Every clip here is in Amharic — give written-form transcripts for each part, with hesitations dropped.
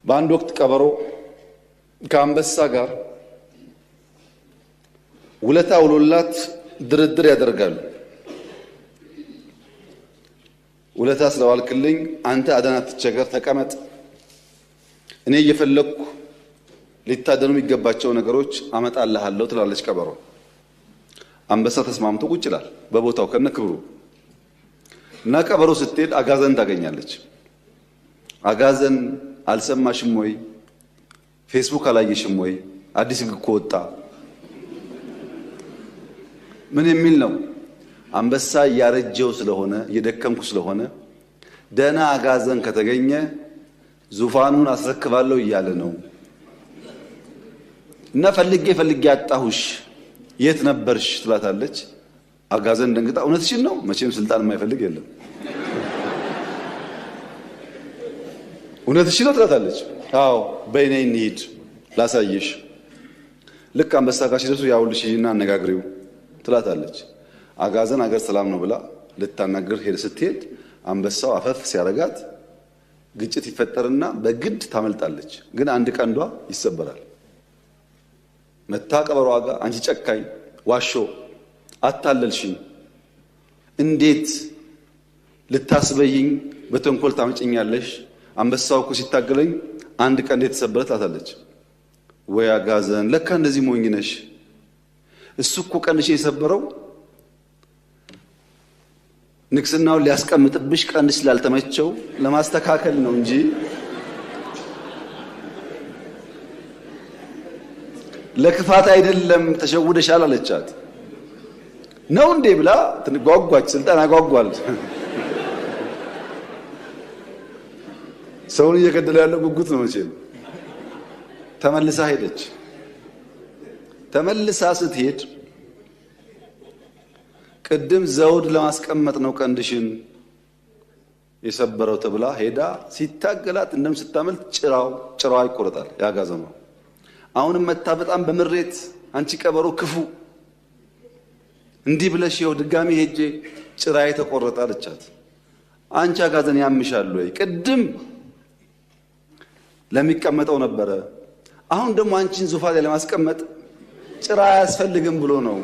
በአንድ ወቅት ቀበሮ ከአንበሳ ጋር ውለታ ውሎላት ድርድር ያደርጋሉ። ውለታ ስለዋልክልኝ አንተ አደን አትቸገር፣ ተቀመጥ፣ እኔ እየፈለግኩ ሊታደኑ የሚገባቸው ነገሮች አመጣልሃለሁ ትላለች ቀበሮ። አንበሳ ተስማምቶ ቁጭ ይላል በቦታው ከነ ክብሩ እና ቀበሮ ስትሄድ አጋዘን ታገኛለች። አጋዘን አልሰማሽም ወይ? ፌስቡክ አላየሽም ወይ? አዲስ ሕግ እኮ ወጣ። ምን የሚል ነው? አንበሳ እያረጀው ስለሆነ እየደከምኩ ስለሆነ ደህና አጋዘን ከተገኘ ዙፋኑን አስረክባለሁ እያለ ነው። እና ፈልጌ ፈልጌ አጣሁሽ፣ የት ነበርሽ ትላታለች። አጋዘን ደንግጣ እውነትሽን ነው፣ መቼም ስልጣን የማይፈልግ የለም። እውነትሽን ነው ትላታለች። አዎ በይ ነይ እንሂድ ላሳይሽ። ልክ አንበሳ ጋር ሲደርሱ ያውልሽ እና አነጋግሪው ትላታለች። አጋዘን አገር ሰላም ነው ብላ ልታናግር ሄድ ስትሄድ አንበሳው አፈፍ ሲያረጋት ግጭት ይፈጠርና በግድ ታመልጣለች። ግን አንድ ቀንዷ ይሰበራል። መታ ቀበሯ ጋር አንቺ ጨካኝ ዋሾ አታለልሽኝ፣ እንዴት ልታስበይኝ በተንኮል ታመጭኛለሽ? አንበሳው እኮ ሲታገለኝ አንድ ቀንድ የተሰበረ ትላታለች። ወይ አጋዘን ለካ እንደዚህ ሞኝ ነሽ። እሱ እኮ ቀንድሽ የሰበረው ንግስናውን ሊያስቀምጥብሽ ቀንድሽ ስላልተመቸው ለማስተካከል ነው እንጂ ለክፋት አይደለም፣ ተሸውደሻል አለቻት። ነው እንዴ ብላ ጓጓች። ስልጣን ያጓጓል። ሰውን እየገደለ ያለው ጉጉት ነው መቼም። ተመልሳ ሄደች። ተመልሳ ስትሄድ ቅድም ዘውድ ለማስቀመጥ ነው ቀንድሽን የሰበረው ተብላ ሄዳ ሲታገላት እንደም ስታመልጥ ጭራዋ ይቆረጣል። ያጋዘኗ አሁንም መታ በጣም በምሬት አንቺ ቀበሮ ክፉ እንዲህ ብለሽ ይኸው ድጋሚ ሄጄ ጭራዬ ተቆረጠ አለቻት። አንቺ አጋዘን ያምሻል ወይ? ቅድም ለሚቀመጠው ነበረ፣ አሁን ደግሞ አንቺን ዙፋን ላይ ለማስቀመጥ ጭራ አያስፈልግም ብሎ ነው።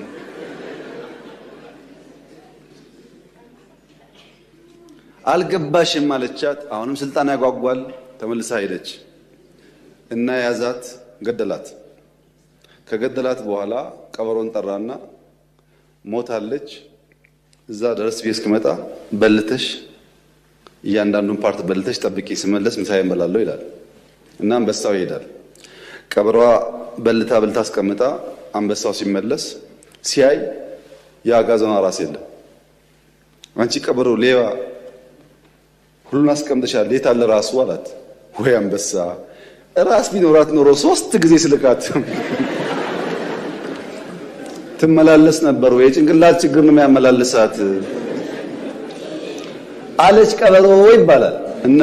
አልገባሽም አለቻት። አሁንም ስልጣን ያጓጓል። ተመልሳ ሄደች እና ያዛት፣ ገደላት። ከገደላት በኋላ ቀበሮን ጠራና ሞታለች፣ እዛ ድረስ ብዬ እስክመጣ በልተሽ እያንዳንዱን part በልተሽ ጠብቂ፣ ስመለስ ምሳዬን እበላለሁ ይላል እና አንበሳው ይሄዳል። ቀበሮዋ በልታ በልታ አስቀምጣ አንበሳው ሲመለስ ሲያይ የአጋዘኗ ራስ የለም። አንቺ ቀበሮ ሌባ ሁሉን አስቀምጠሻል፣ የት አለ ራሱ አላት። ወይ አንበሳ ራስ ቢኖራት ኖሮ 3 ጊዜ ስልካት ትመላለስ ነበር ወይ? የጭንቅላት ችግር ነው የሚያመላልሳት አለች ቀበሮ ይባላል እና